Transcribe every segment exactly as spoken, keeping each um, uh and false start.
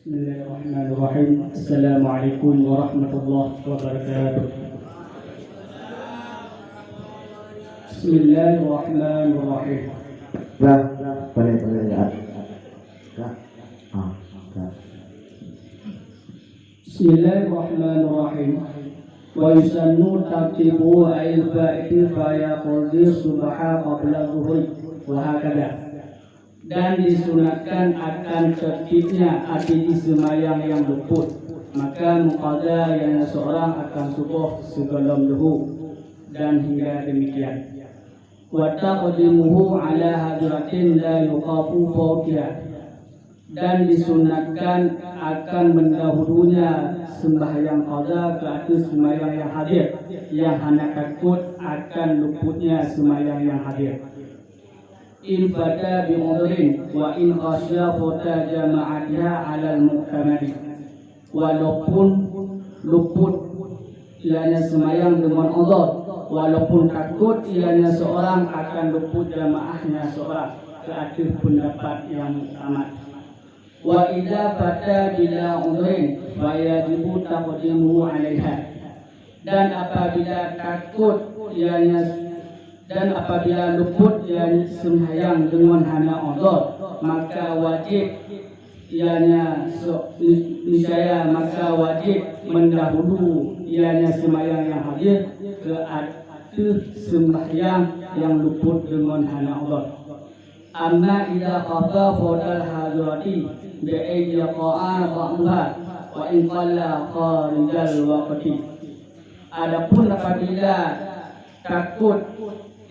Bismillahirrahmanirrahim. Assalamualaikum warahmatullahi wabarakatuh. Bismillahirrahmanirrahim. Dah, dah, boleh, boleh, ya. Dah. Ah, dah. Bismillahirrahmanirrahim. Wa yusannu tartibu al-faiti fa yaqdi subha qabla zuhri wa hakadha. Dan disunatkan akan tertibnya arti seumayang nyang luput, maka meuqadha nyang seurang akan suboh sigohlom leuhô, dan hingga demikian. Wa taqdimuhu ala hadiratin la yuqafu fawtiha. Dan disunatkan akan meundahulunya seumbahyang qadha keu ateueh seumbahyang nyang hadir, nyang hana takot akan luputnya seumbahyang nyang hadir. In fata bi udhrin wa in khasya fata jama'atiha 'alal mu'tamadi. Walaupun luput ianya seumayang deungon udhur, walaupun takot ianya seurang akan luput jamaahnya seurang, keu ateueh peundapat nyang muktamad. Wa idza fata bila udhrin, fa yajibu taqdimuhu 'alaiha. Dan apabila takot ianya, dan apabila luput ianya seumayang deungon hana udhur, maka wajéb ianya so-, ni-, niscaya maka wajéb meundahulu ianya seumayang nyang hadir keu ateueh seumayang nyang luput deungon hana udhur. Amma idza khafa fawtal hadirati bi an yaqa'a ba'dhuha wa in qalla kharijal waqti. Adapun apabila takot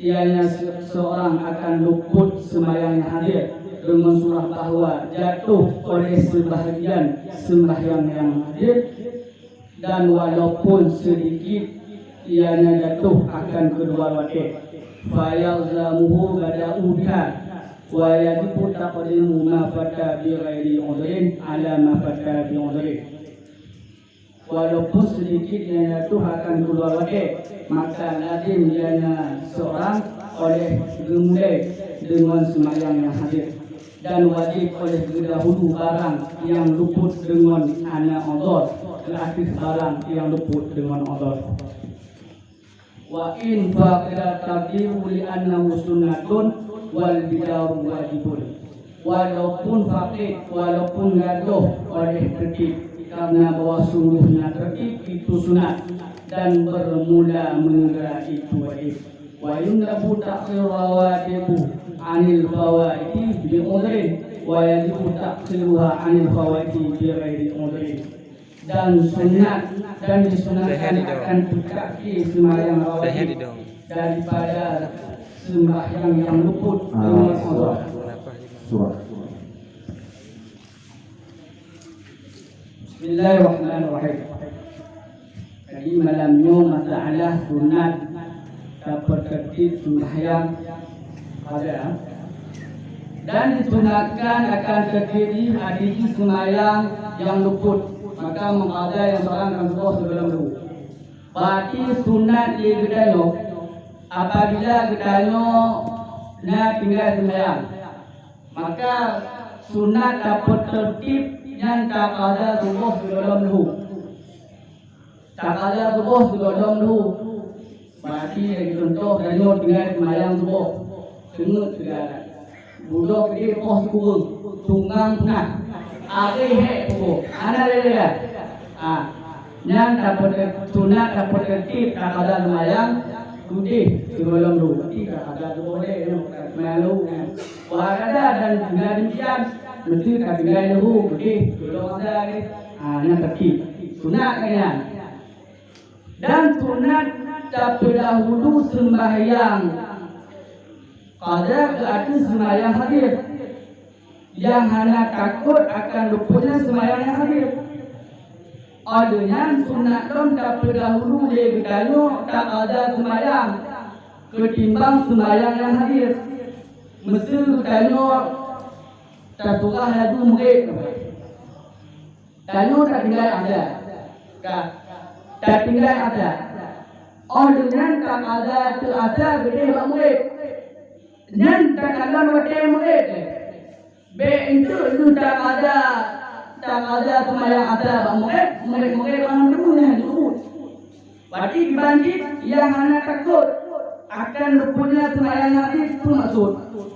ianya se-, seurang akan luput seumayang nyang hadir, deungon surah bahwa jatuh oleh seubahagian seumayang nyang hadir, dan walaupun seudikit ianya jatuh akan keuluar watée, fa yalzamuhu bada'u biha, wa yajibu taqdimu ma fata bi ghairi udhrin 'ala ma fata bi udhrin. Walaupun seudikit ianya jatuh akan keuluar watée, maka lazim ianya seurang oleh geumulai deungon seumayang nyang hadir. Dan wajéb oleh geudahulu barang nyang luput deungon hana udhur keu ateueh barang nyang luput deungon udhur. Wa in faqida taqdimu li annahu sunnatun wal bidaru wajibun. Walaupun faqid, walaupun gadôh oleh tertib, karena bahwa sungguhnya tertib itu sunat dan bermula meunyeugera itu wajib. Wa yundabu ta'khir rawatibu 'anil fawaiti bi udhrin, wa yajibu ta'khiruha 'anil fawaiti bi ghairi udhrin. Dan sunat, dan disunatkan akan peucaki seumayang rawatib daripada seumayang nyang luput deungon Allah. Bismillahirrahmanirrahim. Jadi malam nyoe masalah sunat tapeutertib seumayang qadha. Dan disunatkan akan terdiri hadiri seumayang nyang luput, maka meuqadha nyang seurang akan suboh sigohlom leuhô. Berarti sunat lé geutanyoe apabila geutanyoe na tinggai seumayang, maka sunat tapeutertib nyan taqadha suboh sigohlom leuhô. Taqadha suboh sigohlom leuhô. Berarti lagèe contoh, tanyoe tinggai seumayang suboh, teungeut sigaran. Budok geude poh sikureueng, tungang peunah. Aré hék pukoe. Hana lé-lé. Ah, nyan tapeuter-, sunat tapeutertib taqadha seumayang udeh sigohlom leuhô. Berarti taqadha suboh lé, nyoe seumayang leuhô nyan. Wa hakadha dan tinggai demikian, meusti tatinggai leuhô udeh sigohlom asar. Ah, nyan tertib. Sunat nyan. Dan sunat tapeudahulu seumbahyang qadha keu ateueh seumbahyang hadir, nyang hana takot akan luputnya seumbahyang nyang hadir. Óh lheueh nyan sunat lom tapeudahulu lé geutanyoe taqadha seumbahyang keutimbang seumbahyang nyang hadir. Meuseu geutanyoe tasurah laju meugreb. Tanyoe tatinggai asar. Ka, tatinggai asar. Óh lheueh nyan taqadha teuk asar geudeh bak meugreb. Nyan takalon watèe meugreb. Bèk enteuk lheueh taqadha Taqadha seumayang asar bak Maghrib, Maghrib, Maghrib hana teuma nyan jeuet. Berarti kiban jih nyang hana takot akan luputnya seumayang Maghrib peue maksud?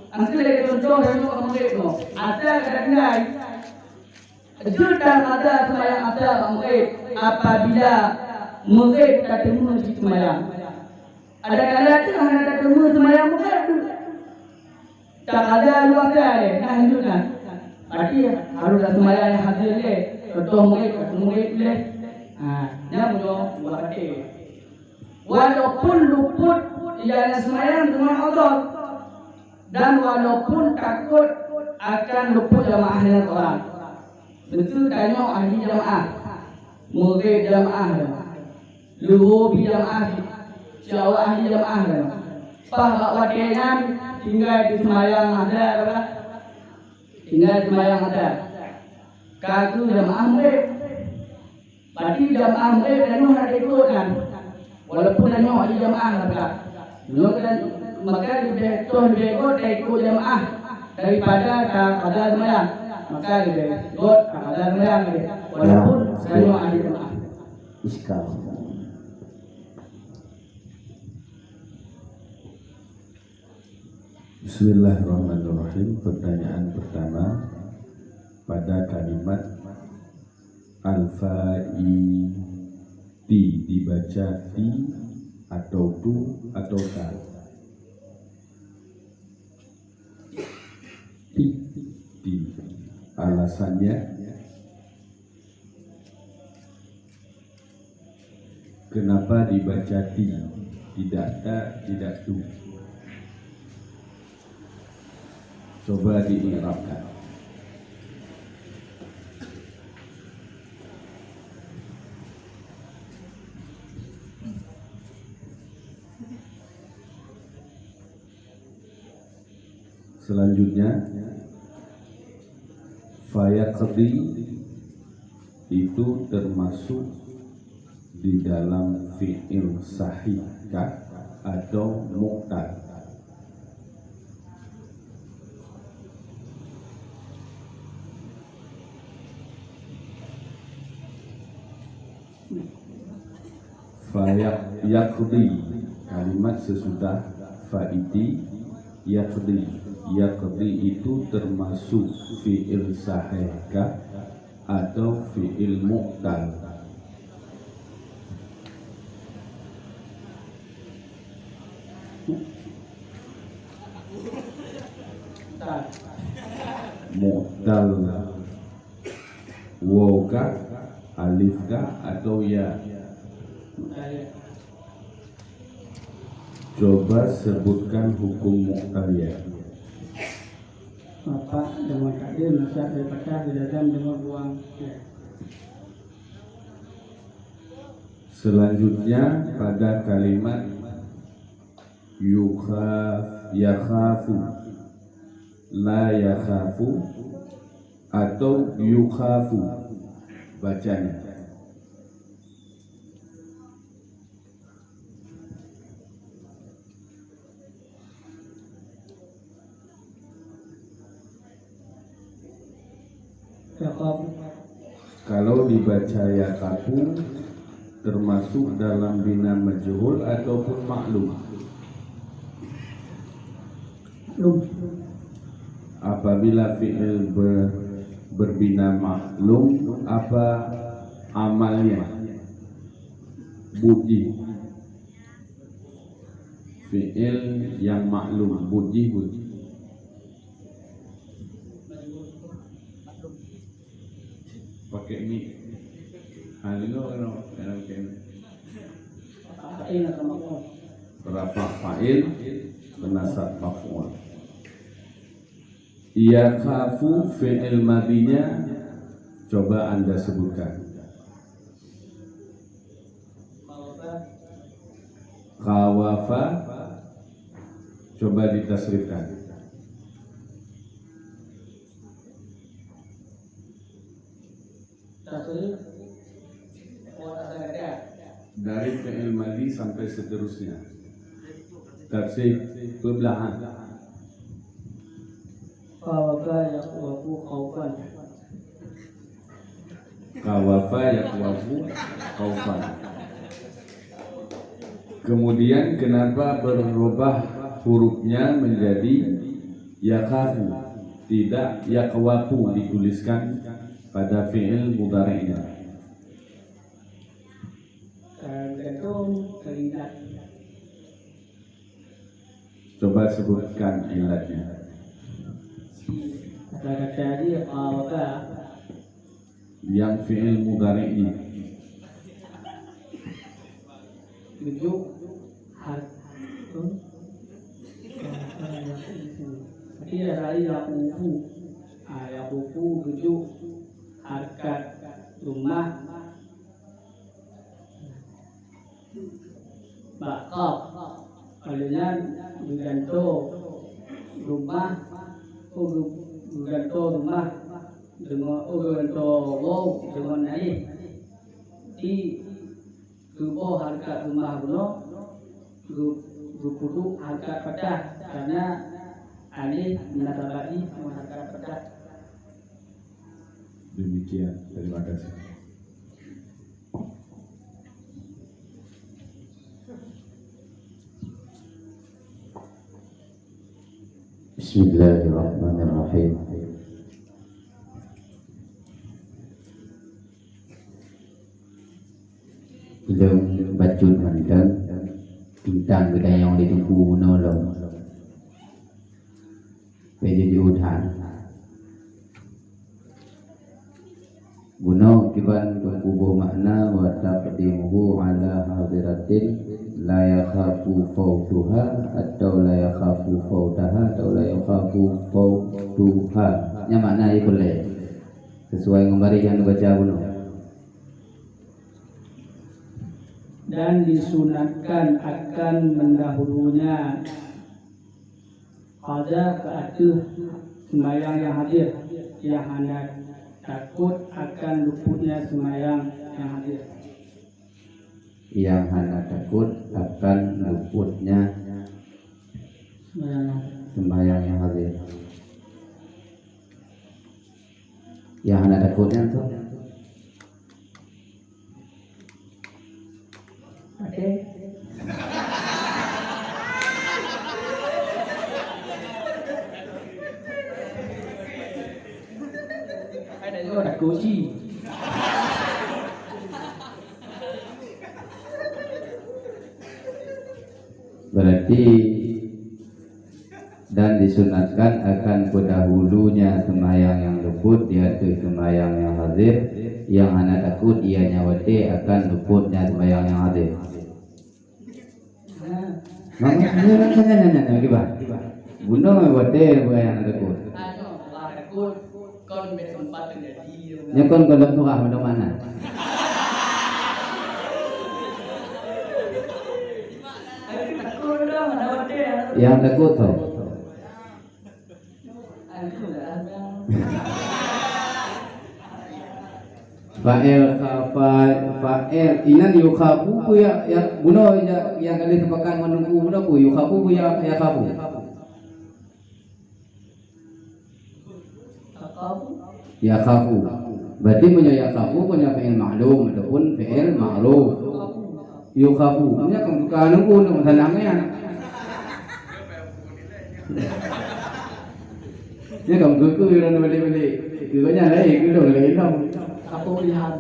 Engkeuh lagèe contoh tanyoe Maghrib nyoe. Asar ka tinggai. Jeuet taqadha seumayang asar bak Maghrib apabila Maghrib ka teuma jih seumayang. Ada kala teuh hana tateumé seumayang Maghrib tu. Taqadha lheuh asar lé, nah lanjut nah. Berarti harôh seumayang nyang hadir lé. Contoh Maghrib, ka teumé Maghrib lé. Ha, nyan meunyoe buat até. Walaupun luput nyang seumayang teuma Allah. Dan walaupun takot akan luput jamaah nyang seurang. Meuseu tanyoe ahli jamaah. Maghrib jamaah. Luhur pih jamaah, siawak ahli jamaah kan. Paih bak watèe nyan tinggai teuseumayang asar, tinggai seumayang asar. Ka keu jamaah Maghrib. Berarti jamaah Maghrib tanyoe hana ikot kan. Walaupun tanyoe ahli jamaah kan. Nyoe kan maka leubeh toh leubeh ikot taikot jamaah daripada taqadha seumayang. Maka leubeh ikot taqadha seumayang lé. Walaupun tanyoe ahli jamaah. Iskal. Bismillahirrahmanirrahim. Pertanyaan pertama, pada kalimat al-fa'i ti dibaca ti atau tu atau ta? Ti. Ti. Alasannya? Kenapa dibaca ti, tidak ta, tidak tu? Coba di-i'rabkan. Selanjutnya, fayaqdi itu termasuk di dalam fi'il sahih kah atau mu'tal? Fayaq-, yaqdi, kalimat sesudah fa'iti, yaqdi. Yaqdi itu termasuk fi'il sahih kah atau fi'il mu'tal? Mu'tal. Waw kah, alif kah, atau ya? Coba sebutkan hukum mu'tal ya. Rafa' deungon takdim, nasab deungon fathah, idgham deungon buang ya. Selanjutnya pada kalimat yukha-, yakhafu, la yakhafu, atau yukhafu bacanya. Yakhafu. Kalau dibaca yakhafu, termasuk dalam bina majhul ataupun maklum? Maklum. Apabila fi'il ber-, berbina maklum, apa amalnya? Buet jih. Fi'il yang maklum, buet jih, buet jih. Pakai mi. Ha, dengar kena, kena pakai mi. Rafa' fa'il, nasab maf'ul. Yakhafu fi'il madinya, coba Anda sebutkan. Khawafa, coba ditasrifkan. Tasrif. Dari fi'il madhi sampai seterusnya. Tasrif peubelahan. Khawafa yakhwafu khaufan. Khawafa, yakhwafu, khaufan. Kemudian kenapa berubah hurufnya menjadi yakhafu, tidak yakhwafu dituliskan pada fi'il mudhari'nya? Tergantung kalimat. Coba sebutkan ilatnya. Kata-kata dia, khawafa. Yang fi'il mudhari'nya. Geujok har-, hmm? Tapi dari yakhufu. Ah, yakhufu geujok harkat dhammah. Bak qaf. Óh lheueh nyan geugantoe dhammah, oh, geu-, geugantoe dhammah deungon, oh, geugantoe waw deungon alif. Di geuboh harkat dhammah bunoe, geu-, geupeuduek harkat fathah, karena alif nasabah jih ngon harkat fathah. Demikian, terima kasih. Bismillahirrahmanirrahim. Lôn bacut mantong teuntang geutanyong lé Teungku bunoe lom. Peujuju that. Bunoe kiban Teungku boh makna wa taqdimuhu ala hadiratin la yakhafu fautuha atau la yakhafu fautaha atau la yakhafu fautuha. Nyan makna jih peulée. Sesuai ngon baréh nyang neubaca bunoe. Dan disunatkan akan mendahulunya pada ke ateueh sembahyang nyang hadir, nyang hana takot akan luputnya sembahyang nyang hadir. Nyang hana takot akan luputnya sembahyang nyang hadir. Nyang hana takot nyan tu. Oke. Ada juga ada kunci. Berarti dan disunatkan akan peudahulunya sembahyang nyang luput di ateueh sembahyang nyang hadir, nyang hana takot ianya watée akan luputnya sembahyang nyang hadir. Maka, nyan, nyan, nyan, nyan, nyan, kiban. Bunoe watée bukan nyang takot. Nyan kon, kon lam surah, mana-mana. Nyang takot tu. Fa'il khafa, fa'il. Inan yukhafu peue ya, ya, bunoe ya, nyang ka lheueh teupakat ngon Teungku bunoe peue? Yukhafu peue ya, yakhafu? Yakhafu. Berarti meunyoe yakhafu, meunyoe fi'il ma'lum ataupun fi'il ma'ruf. Yukhafu. Meunyoe kan bukan Teungku, Teungku salah nyan. Nyan kan buku-buku yang balik-balik. Buku nyan lain, buku lain tau. Apa pilihan?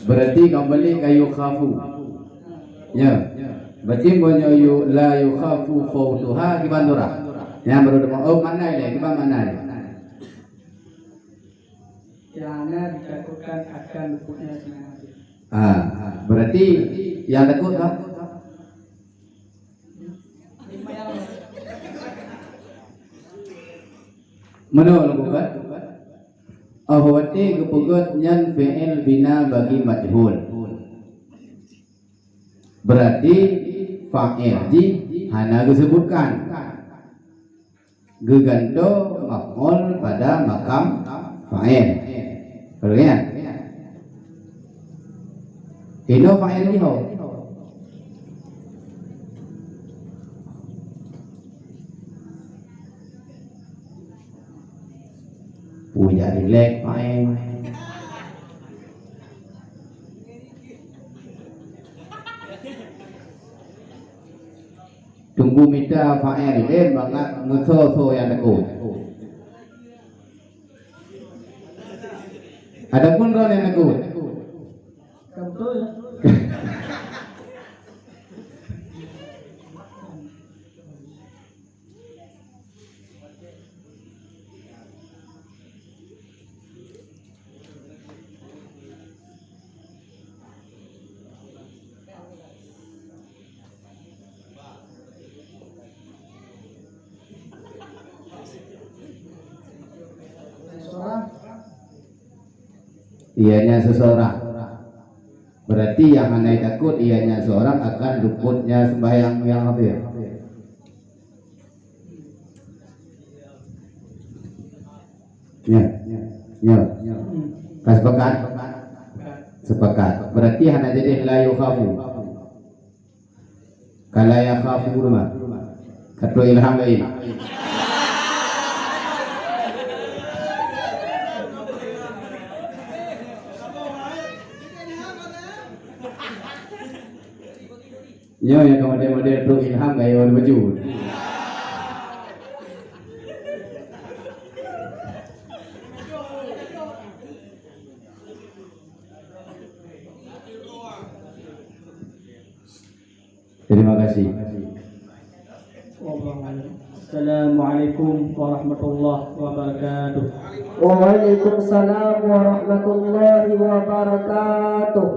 Berarti kembali ke yukhafu. Ya. Berarti meunyoe yu-, la yukhafu fautuha kiban surah. Nyang baru deungoe, oh, makna ilée, kiban makna ilée. Nyang hana ditakutkan akan luputnya seunang. Ah, berarti nyang takot, ha? Meunoe lôn buka. Oh, watée geupeugét nyan fi'il bina bagi majhul. Berarti fa'il jih hana geuseubutkan. Geugantoe maf'ul pada makam fa'il. Betul kan? Inoe fa'il jih ho. Lek main. Teungku mita fa'il, eh, mangat meusoe-soe nyang takot. Adapun droe nyang takot. Betul. Ianya seseorang. Berarti yang hana takut ianya seorang akan luputnya sembahyang yang hadir. Ya, ya. Ka sepakat? Sepakat. Berarti hana jadi la yukhafu. Ka la yakhafu mah. Ka trok ilham lain. Nyoe nyang ka model-model trok ilham gaya warna baju. Terima kasih. Assalamualaikum warahmatullahi wabarakatuh. Waalaikumsalam warahmatullahi wabarakatuh.